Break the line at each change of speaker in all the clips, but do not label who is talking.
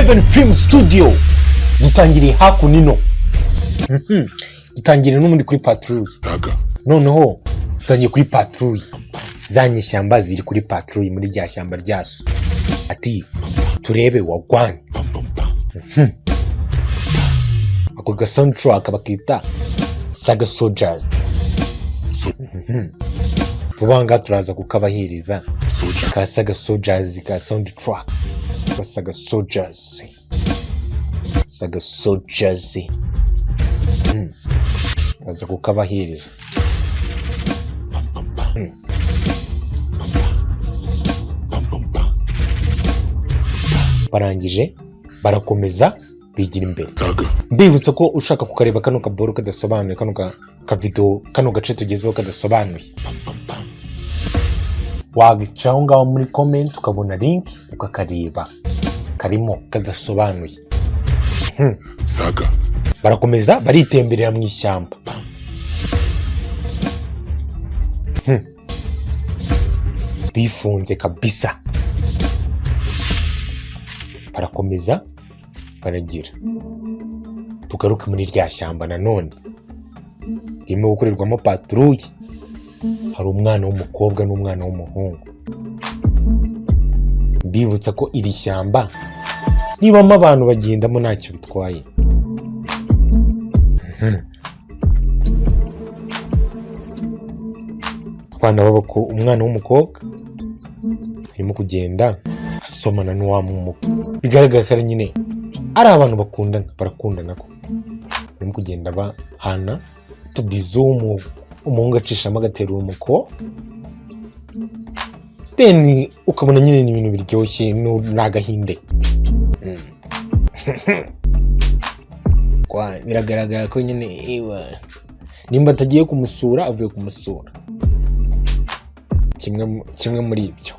Heaven Film Studio. Dutangiriye hakuno ino. Dutangiriye n'ubundi kuri patrouille.
Saga.
Noneho dutangiye kuri patrouille, za nyeshyamba ziri kuri patrouille muri rya shyamba ryazo. Ati turebe wagwan. Ako ga soundtrack bakita Saga Soldiers. Vuba ngaha turaza kukabahiriza.
Soldier.
Ka Saga Soldiers, ka soundtrack ka Saga Soldiers, Saga Soldiers. Turaza kukabahiriza. Barangije barakomeza bigira imbere.
Saga.
Mbibutsa ko ushaka kukareba kano kaboro kadasobanuye, kano ka video, kano gace tugezeho kadasobanuye, wabica aho ngaho muri comment ukabona link ukakareba, karimo kadasobanuye.
Saga.
Barakomeza baritemberera mu ishyamba. Bifunze kabisa, barakomeza baragira. Tugaruke muri rya shyamba nanone ririmo gukorerwamo patrouille. Hari umwana w'umukobwa n'umwana w'umuhungu. Mbibutsa ko iri shyamba nibamo abantu bagendamo ntacyo bitwaye. Abana b'abako, umwana w'umukobwa arimo kugenda asomana n'uwamumuka, bigaragara ko ari nyine ari abantu bakundana, barakundana ko barimo kugenda bahana utubizu, umuhungu acishamo agaterura umukobwa, then ukabona nyine ni ibintu biryoshye, ni agahinde. Biragaragara ko nyine ewa, nimba atagiye kumusura avuye kumusura, kimwe muri ibyo.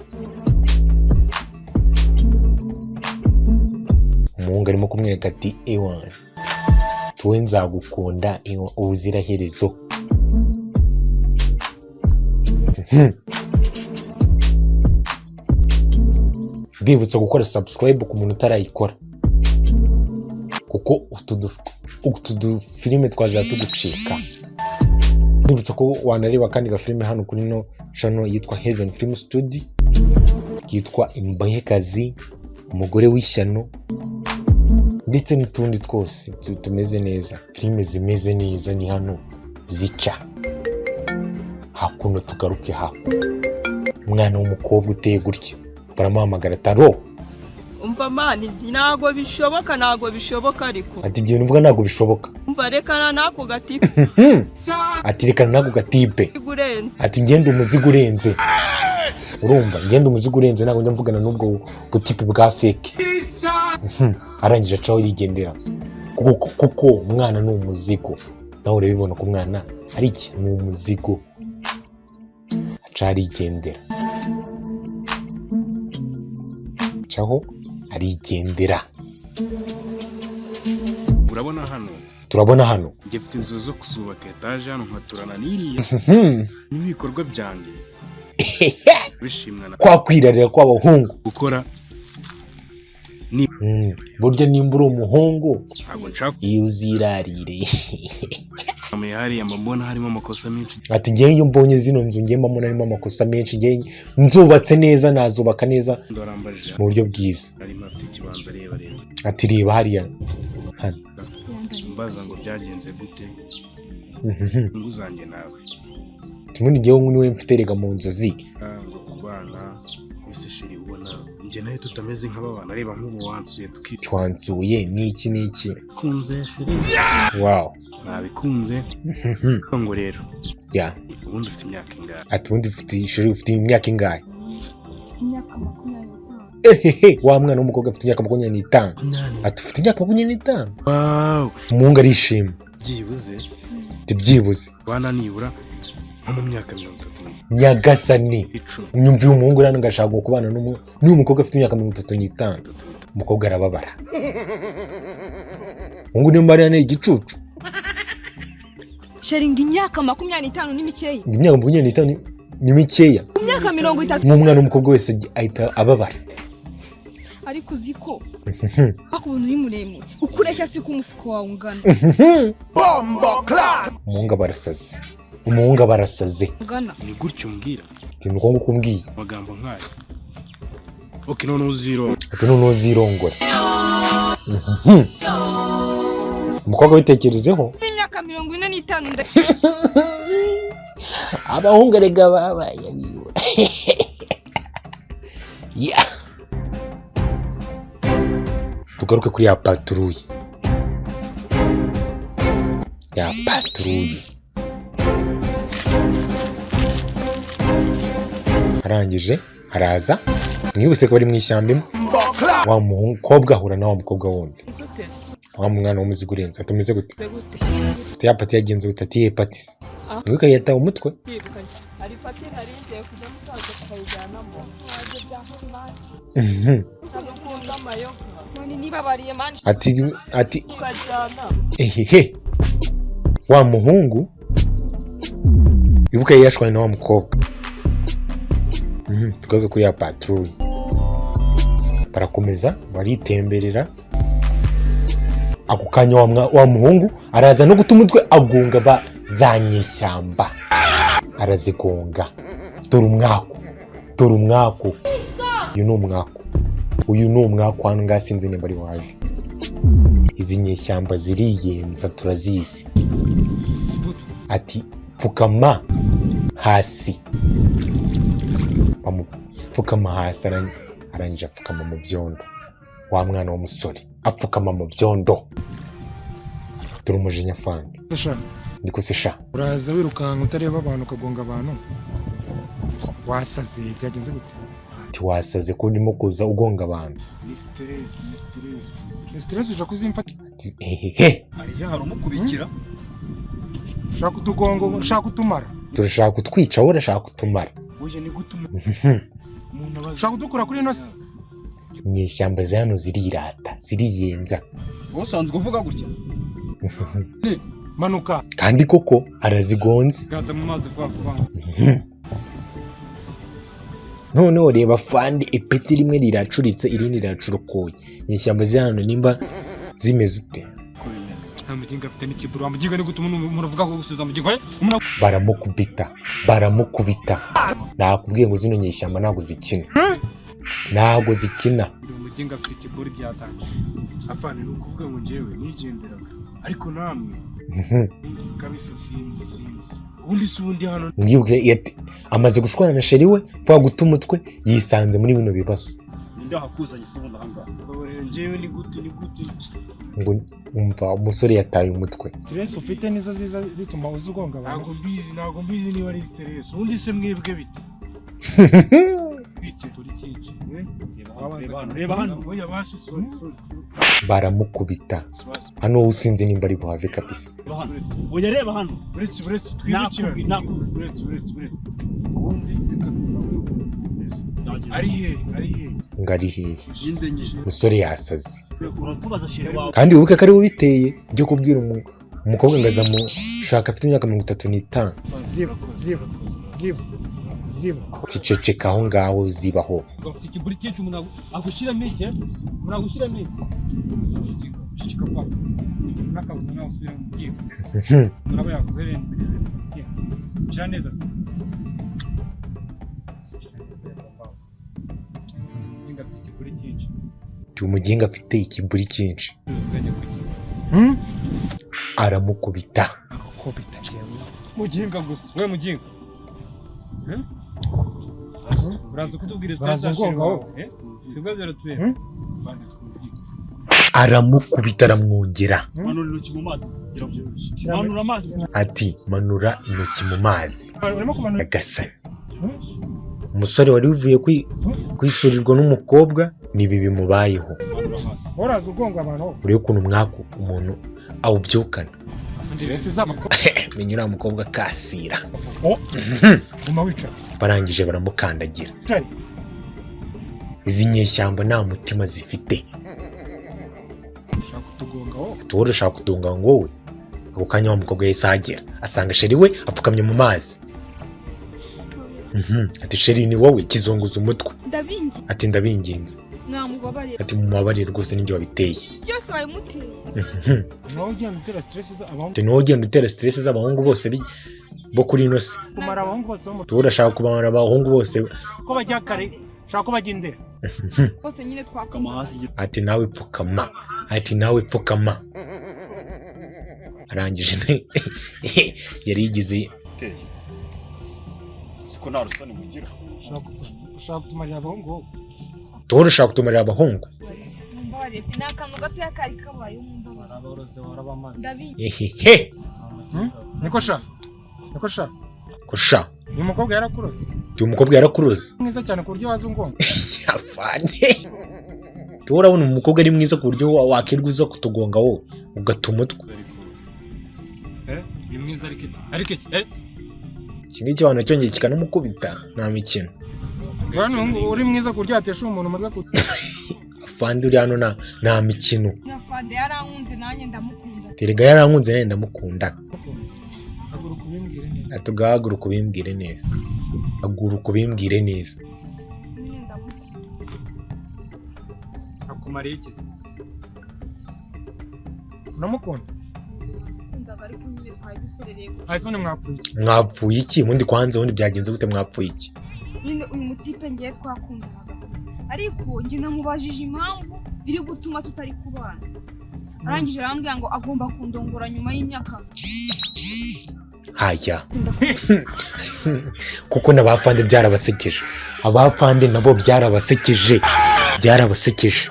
Umuhungu arimo kumwereka ati ewa tuwe nzagukunda ewa ubuziraherezo. Mbibutsa gukora subscribe ku muntu utarayikora, kuko utu dufilime twazajya tugucika. Mbibutsa ko wanareba akandi gafilime hano kuri ino channel yitwa Heaven Film Studio, yitwa Imbohekazi, Umugore w'Ishyano, ndetse n'utundi twose tumeze neza. Filime zimeze neza ni hano zica. Hakuno tugaruke hakuno, umwana w'umukobwa uteye gutya baramuhamagara taro.
Umva man, ntabwo bishoboka, ntabwo bishoboka ariko.
Ati ibyo bintu uvuga ntabwo bishoboka.
Umva, rekana n'ako gatipe.
Ati rekana n'ako gatipe.
Urenze.
Ati ngende umuzigo urenze, urumva ngende umuzigo urenze, ntabwo njya mvugana n'ubwo butipe bwa fake. Arangije acaho yigendera, kuko umwana ni umuzigo. Nawe urabibona ko umwana ari iki, ni umuzigo. Aca arigendera, acaho arigendera.
Urabona hano?
Turabona hano.
Njye mfite inzu zo kuzubaka etaje hano nkaturana n'iriya n'ibikorwa byanjye bishimwa na
Kwa kwirarira kw'abahungu.
Gukora.
Burya nimba uri umuhungu,
Ntabwo nshaka
iyo uzirarire.
Amaye hariya mba mbona harimo amakosa menshi.
Ati ngewe iyo mbonye zino nzu, ngewe mbona harimo amakosa menshi, ngewe nzubatse neza nazubaka neza
Ndarambajije.
mu buryo bwiza.
Arimo afite ikibanza, reba reba.
Ati reba hariya hano.
Mbaza ngo byagenze gute? Inyungu zanjye nawe.
Kimwe ngewe niwe mfite rega mu nzozi.
Ah, ngo kubana ese chéri, ubona njye nawe tutameze nk'ababana? Reba nk'ubu wansuye.
Twansuye n'iki n'iki.
Tukikunze chéri.
Wow.
Nabikunze. Ngo rero ubundi ufite imyaka ingahe?
Ati ubundi ufite, chéri, ufite imyaka ingahe?
Mfite imyaka 25.
Ehehe, wa mwana w'umukobwa afite imyaka 25. Ati ufite imyaka 25.
Wow.
Umuhungu arishima.
Byibuze.
Ati byibuze.
Bana nibura nko mu myaka 30.
Nyagasani.
10.
Nyumva uyu muhungu rero ngashaka kubana n'uyu mukobwa afite imyaka 35. Umukobwa arababara. Umuhungu niyo mariya ni igicucu.
Chéri, ngo imyaka 25 ni mikeya?
Imyaka 25 ni mikeya.
Imyaka 30.
Nk'umwana w'umukobwa wese ahita ababara.
Ariko uzi ko akubona uri muremure, uko ureshya siko umufuka wawe ungana.
Umuhungu aba arasaze, umuhungu aba arasaze.
Ungana.
Ni gutyo umbwira?
Ati ni uko nguko umbwiye.
Amagambo nk'ayo? Ok, noneho uziro.
Ati noneho uzirongora. Umukobwa witekerezeho.
Imyaka 45 nda.
Abahungu erega babaye abibura. Yeah. Tugaruke kuri ya patrouille, ya patrouille. Arangije araza, mwibutse ko bari mu ishyamba imwe. Wa mukobwa ahura na wa mukobwa wundi.
Ese?
Wa mwana w'umuzigo urenze atumeze gute?
Gute?
Ati ya party yagenze gute? Ati ye party se? Mwibuke yatawe umutwe.
Byibukanye hari party nari ngiye kujya musaza tukayijyanamo. Hano ukunda amayoga.
Man, nibabariye, man.
Ati
Tukajyana.
Ehehe, wa muhungu ibuka yashwanye na wa mukobwa. Tugaruke kuri ya patrouille, barakomeza baritemberera. Ako kanya wa muhungu araza no guta umutwe, agonga ba za nyeshyamba, arazigonga. Dore umwaku, dore umwaku, uyu ni umwaku, uyu ni umwaku. Hano ngaha sinzi nimba ari waje. Izi nyeshyamba ziriyenza, turazizi. Ati pfukama hasi, bamupfukama hasi. Arangije apfukama mu byondo. Wa mwana w'umusore apfukama mu byondo. Dore umujinya fandi.
Sha.
Ndiko se sha.
Uraza wirukanka utareba abantu, ukagonga abantu, wasaze? Byagenze gute?
Ati wasaze ko urimo kuza ugonga abantu?
Ni stress, ni stress.
Ni stress uja kuzimfata?
Ati hehehe.
Hariya hari umukubikira.
Ushaka kutugonga, ushaka kutumara.
Turashaka kutwica, wowe urashaka kutumara.
Oya, ni gute umuntu abaza?
Ushaka kudukura kuri ino si.
Inyeshyamba za hano zirirata, ziriyenza.
Wowe usanzwe uvuga gutya?
Manuka.
Kandi koko arazigonze.
Ganza mu mazi vuba vuba.
Noneho reba fandi, ipeti rimwe riracuritse, irindi riracurukuye. Inyeshyamba za hano nimba zimeze ute?
Uko bimeze?
Nta muginga afite n'ikiburo. Wa muginga, ni gute umuntu uvuga ko gusubiza mugingo we umuntu?
Baramukubita, baramukubita. Nakubwiye ngo zino nyeshyamba ntabwo zikina, ntabwo zikina.
Uyu muginga afite ikiburi byatanje.
Afande, ni ukuvuga ngo njyewe nigenderaga, ariko namwe kabisa sinzi, sinzi. Ubundi si ubundi hano.
Mwibuke amaze gushwana na chérie we kwa guta umutwe, yisanze muri bino bibazo.
Ninde wahakuzanye se ubundi ahangaha?
Babarira, njyewe ni gute, ni gute?
Ngo umva, umusore yataye umutwe.
Stress ufite nizo ziza zituma uza ugonga abantu.
Ntabwo mbizi, ntabwo mbizi niba ari stress. Ubundi se mwebwe bite, bite?
Turi cyinshi.
Eh?
Reba hano, reba hano.
Oya basi, sorry, sorry.
Baramukubita.
Basi.
Hano wowe usinzi nimba ari buhave kabisa.
Reba hano, oya, reba hano.
Uretse, uretse twibukirane.
Nakubwiye, nakubwiye.
Uretse, uretse, uretse. Ubundi reka tubabwire ukuntu bimeze. Ari he? Ari he?
Ngo ari hehe?
Yinde nyije?
Umusore yasaze.
Uratubaza chérie wawe.
Kandi wibuke ko ari we ubiteye byo kubwira umukobwa ngo azamushaka afite imyaka 35.
Ziba, ziba, ziba, ziba.
Ticeceka aho ngaho, zibaho.
Ufite ikiburi cyinshi, umuntu agushyiramo iki? Umuntu agushyiramo iki? Cicika kwa n'akabuza nawe usubire mu gihe uraba yakoze. Shyira neza se. Muginga afite ikiburi cyinshi.
Ati umuginga afite ikiburi cyinshi.
Ubwenge kuki?
Aramukubita.
Kubita jewe.
Muginga gusa we, muginga. Eh? Uraza kutubwira.
Uraza ugonga wowe.
Twebwe biratureba.
Aramukubita, aramwongera.
Manura intoki mu mazi kugira byoroshye, manura amazi.
Ati manura intoki mu mazi.
Urimo kumanura.
Nyagasani, umusore wari uvuye kwisurirwa n'umukobwa nibi bimubayeho.
Manura amazi.
Uraza ugonga abantu wowe.
Urebe ukuntu umwaku umuntu awubyukana.
Stress z'abakobwa.
Menya uriya mukobwa kasira.
Guma wicara.
Barangije baramukandagira.
Wicaye.
Izi nyeshyamba nta mutima zifite.
Ushaka kutugonga wowe.
Tuba urashaka kutunga ngo wowe. Ako kanya wa mukobwa yahise ahagera, asanga chérie we apfukamye mu mazi. Ati chérie, ni wowe? Kizunguza umutwe.
Ndabingi.
Ati ndabinginze.
Mwamubabarira.
Ati mubabarire rwose, ninjye wabiteye.
Byose wabimuteye.
Nawe ugenda utera stress abahungu.
Ati niwowe ugenda utera stress z'abahungu bose bo kuri ino si.
Kumara abahungu bose bo mu
Tuba urashaka kubamara abahungu bose.
Ko bajya kare, ushaka ko bajya indera.
Bose nyine twakunda.
Ati nawe pfukama, ati nawe pfukama. Arangije yari yigize.
Siko nta rusoni mugira.
Ushaka kutumarira abahungu wowe.
Tuba urashaka kutumarira abahungu.
Mumbabarire pe, ni akantu gatoya kari kabaye, mumbabarire.
Waraboroze, warabamaze.
Ndabingi.
Ehehe.
Niko sha, niko sha.
Kusha.
Uyu mukobwa yarakuroze.
Uyu mukobwa yarakuroze.
Mwiza cyane ku buryo waza ungonga.
Afande, tuba urabona umukobwa ari mwiza ku buryo wakirwa uza kutugonga wowe ugata umutwe.
Ni mwiza ariko iki, ariko iki, eh?
Iki ngiki abantu cyongeye kikanamukubita, nta mikino.
Urabona uri mwiza ku buryo watesha umuntu umutwe ku
Afande uri hano nta mikino.
Na fande yarankunze, nanjye ndamukunda.
Terega yarankunze, nawe ndamukunda.
Haguruka ubimbwire neza.
Ati ugahaguruka ubimbwire neza, haguruka ubimbwire neza.
Nyine ndamukunda.
Akumariye iki se?
Uramukunda?
Nakundaga, ariko nyine twari duserereye gusa.
Hasi ubundi mwapfuye iki?
Mwapfuye iki ubundi? Kwanza ubundi byagenze gute? Mwapfuye iki?
Nyine uyu mutipe ngiye twakundanaga, ariko njye namubajije impamvu iri gutuma tutari kubana, arangije arambwira ngo agomba kundongora nyuma y'imyaka.
Haya, kuko n'abafande byarabasekeje, abafande nabo byarabasekeje, byarabasekeje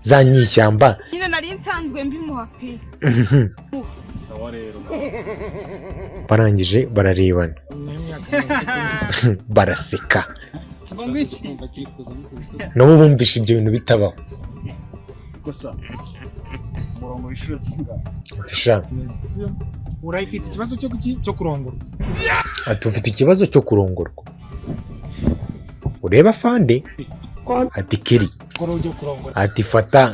za nyishyamba.
Nyine nari nsanzwe mbimuha pe.
Sawa rero.
Barangije bararebana baraseka, nabo bumvishe ibyo bintu bitabaho.
Gusa umurongo w'inshuro zingahe?
Ati sha.
Urayifite ikibazo cyo kuki cyo kurongorwa.
Ati ufite ikibazo cyo kurongorwa, ureba afande, ati kiri.
Kora ujye kurongora.
Ati fata.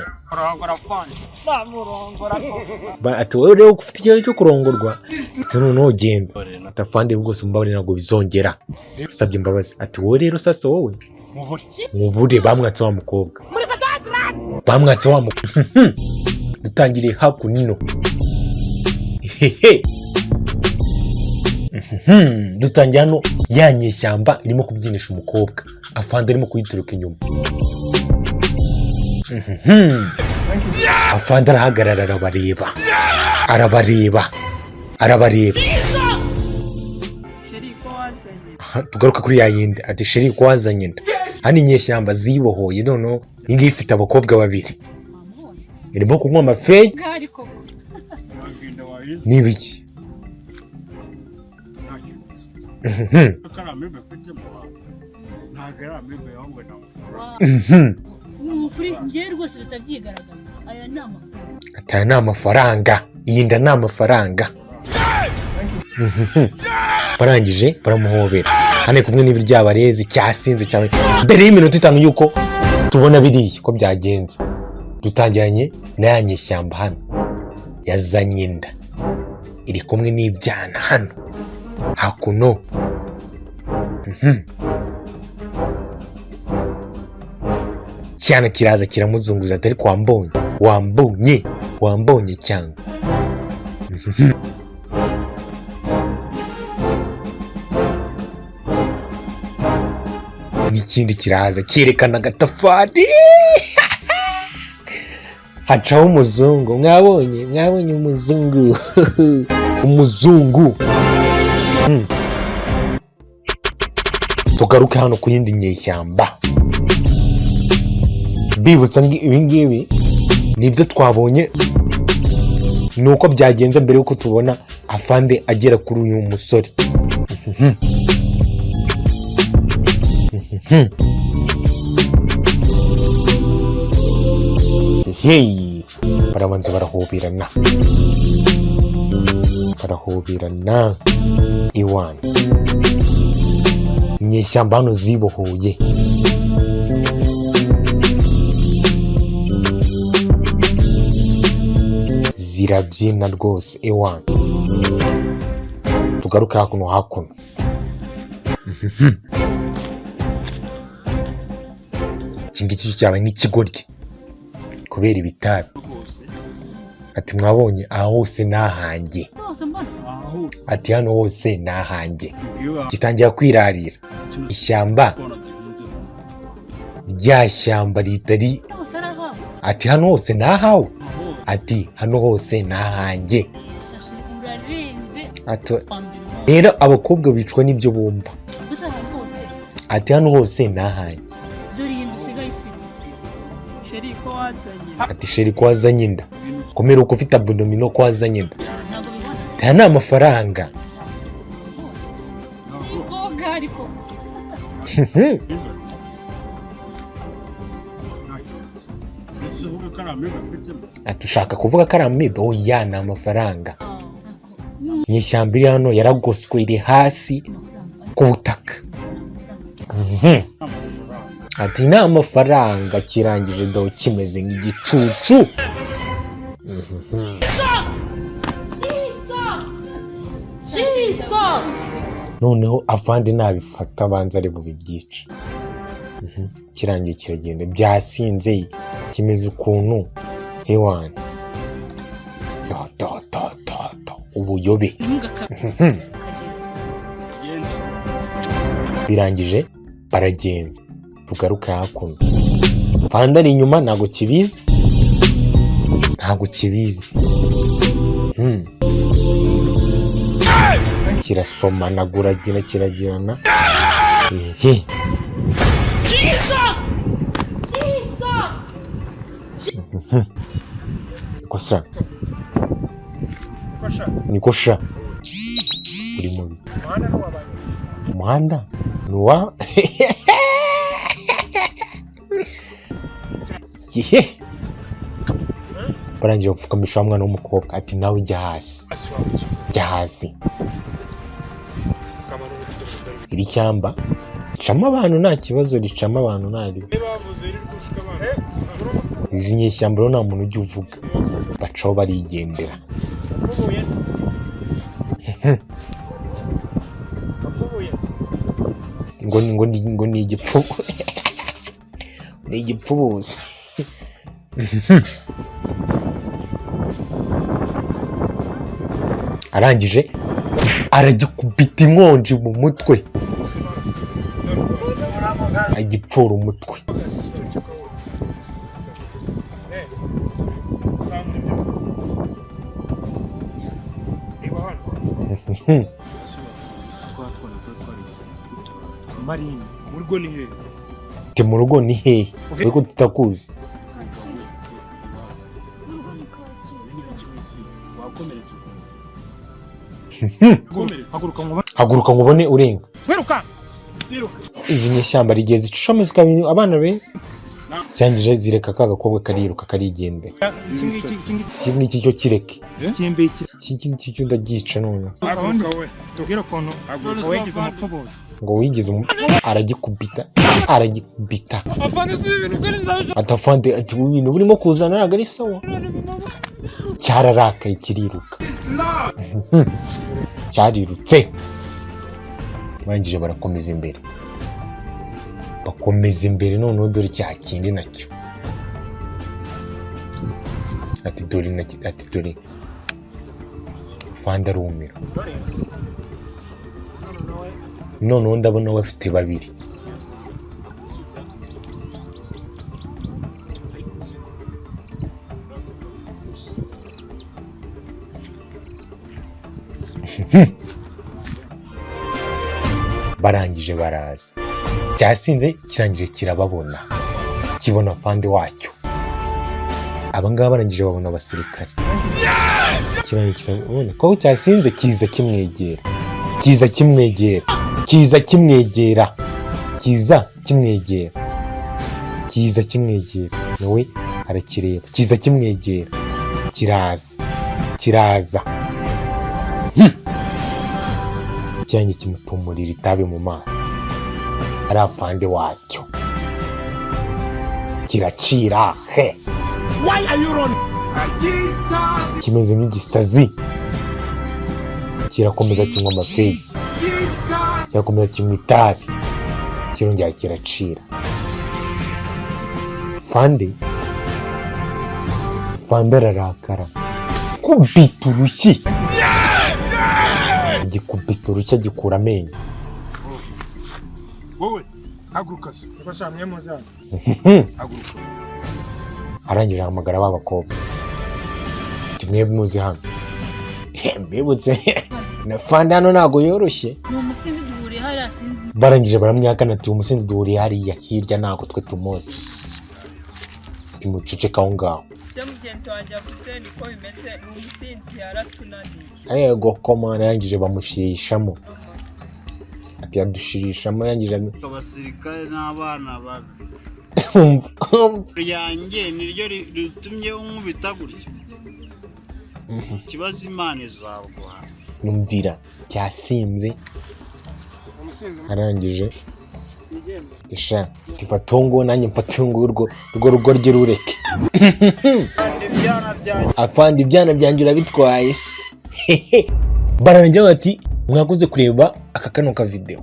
Ati wowe rero ufite ikibazo cyo kurongorwa, ati noneho ugenda. Ati afande rwose mumbabarire, ntabwo bizongera, asabye imbabazi. Ati wowe rero sasa wowe.
Mubure.
Mubure bamwatse wa mukobwa, bamwatse wa mukobwa. Dutangiriye hakuno hehe. Dutangiye hano, ya nyeshyamba irimo kubyinisha umukobwa, afande arimo kuyituruka inyuma. Afande arahagarara, arabareba, arabareba, arabareba.
Chérie, ko wazanye?
Aha, tugaruke kuri ya yindi. Ati chérie, ko wazanye inda? Hano inyeshyamba zibohoye, noneho iyi ngiyi ifite abakobwa babiri, irimo kunywa amafeyi.
Bwari koko.
Wagenda wayize.
N'ibiki?
Ko ari amibe mfite mu bantu, ntabwo ari amibe, ahubwo ni amafaranga.
Ni ukuri njyewe rwose bitabyigaragaza, aya ni amafaranga.
Ati aya ni amafaranga, iyi nda ni amafaranga. Barangije baramuhobera hano ari kumwe n'ibiryabarezi cyasinze cyane. Mbere y'iminota 5 y'uko tubona biriya ko byagenze, dutangiranye na ya nyeshyamba hano yazanye inda, iri kumwe n'ibyana hano hakuno. Cyana kiraza kiramuzunguza, atari wambonye, wambonye, wambonye cyangwa. N'ikindi kiraza cyerekana agatafari, hacaho umuzungu. Mwabonye, mwabonye umuzungu, umuzungu. Tugaruke hano ku yindi nyeshyamba. Bibutsa ibi ngibi nibyo twabonye, ni uko byagenze mbere y'uko tubona afande agera kuri uyu musore. Hey, barabanza barahoberana, barahoberana iwana. Inyeshyamba hano zibohoye. Zirabyina rwose ewana. Tugaruke hakuno, hakuno. Iki ngiki cyabaye nk'ikigoryi kubera ibitabi. Ati mwabonye, aha hose ni ahanjye.
Hose mbona.
Ati hano hose ni ahanjye. Gitangira kwirarira ishyamba, rya shyamba ritari.
Hose ari ahawe.
Ati hano hose ni ahawe. Ati hano hose ni ahanjye.
Shashi, urarenze.
Ati
Wa mbere wawe.
Rero abakobwa bicwa n'ibyo bumva.
Gusa ahantu hose.
Ati hano hose ni ahanjye.
Dore iyi nzu usigaye ifite.
Chéri, ko wazanye?
Ati chéri, ko wazanye inda, komera uko ufite abdominaux, ko wazanye inda?
Ntabwo bibona.
Aya ni amafaranga.
Imboga ariko.
Ese uvuga ko ari amibe afitemo?
Ati ushaka kuvuga ko ari amibe? Oya, ni amafaranga. Mu ishyamba iri hano yaragoswe, iri hasi ku butaka. Ati ni amafaranga. Kirangije do kimeze nk'igicucu.
Jesus!
Noneho afande nabifata abanza ari bubibyice. Kirangiye kiragenda byasinze, kimeze ukuntu hewana do do do do do ubuyobe.
Ntugakagenda.
Birangije baragenda. Tugaruke hakuno, fande ari inyuma, ntabwo kibizi, ntabwo kibizi. Kirasomanagura, gira kiragirana ehe.
Jesus! Jesus!
Niko sha, niko sha, uri mubi. Umuhanda ni uwa yehe. Barangije bapfukamisha wa mwana w'umukobwa. Ati nawe jya hasi, jya hasi. Iri shyamba ricamo abantu nta kibazo, ricamo abantu nta ribi. Izi nyeshyamba rero nta muntu ujya uvuga, bacaho barigendera. Ngo ni igipfubu, ni igipfubuzi. Arangije aragikubita inkonji mu mutwe, agipfura umutwe.
Marine.
Mu rugo ni hehe?
Ati mu rugo ni hehe, ariko tutakuzi?
Wakomeretse.
Haguruka ngo
Haguruka ngo ubone urenga.
Wiruka.
Izi nyeshyamba rigiye zicishamo zikaba abana beza, zirangije zireka ka gakobwa kariruka karigendera.
Iki ngiki, iki ngiki.
Iki ngiki cyo kireke.
Kimbe iki.
Iki ngiki cyo ndagica noneho.
Haguruka we, tubwire ukuntu wigize umupfubuzi.
Ngo wigize aragikubita, aragikubita. Ati afande, ati ubu ibintu burimo kuzana ntabwo ari sawa. Cyararakaye kiriruka, cyarirutse. Barangije barakomeza imbere, bakomeza imbere. Noneho dore cya kindi nacyo. Ati dore ati dore fande arumira. Noneho ndabona bafite babiri. Barangije baraza, cyasinze. Kirangije kirababona, kibona fande wacyo. Abangaba barangije babona abasirikare. Kirangije kirabona ko cyasinze, kiza kimwegera, kiza kimwegera, kiza kimwegera, kiza kimwegera, kiza kimwegera. Nawe arakireba, kiza kimwegera, kiraza, kiraza. Kirangije kimutumurira itabi mu maso, ari afande wacyo. Kiracira he, kimeze nk'igisazi, kirakomeza kinywa amafegi. Kirakomeza kinywa itabi, kirongera kiracira. Fande, fande ararakara, kubita urushyi, gikubita urushyi, agikura amenyo.
Wowe haguruka se. Niko sha, mwe muze hano. Haguruka.
Arangije ahamagara ba bakobwa ati: "Mwe muzi hano." Mbibutse na fande hano ntabwo yoroshye.
Ni umusinzi, duhuriye hariya, sinzi.
Barangije baramwihakana ati: "Umusinzi duhuriye hariya hirya, ntabwo twe tumuzi." Timuceceka aho ngaho.
Ibyo mugenzi wanjye avuze niko bimeze, ni umusinzi, yaratunaniye.
Yego komana. Yarangije bamushirishamo ati yadushirishamo, yarangije.
Abasirikare n'abana babi ryanjye niryo ritumye unkubita gutya. Ikibazo, Imana izaguha.
Numvira cyasinze.
Umusinzi.
Arangije sha tifata uwo nguwo, nanjye mfate uwo nguwo, urwo rugo rye rureke.
Ibyana byanjye.
Afande, ibyana byanjye urabitwaye se? Barangira bati: "Mwakoze kureba aka kano ka video."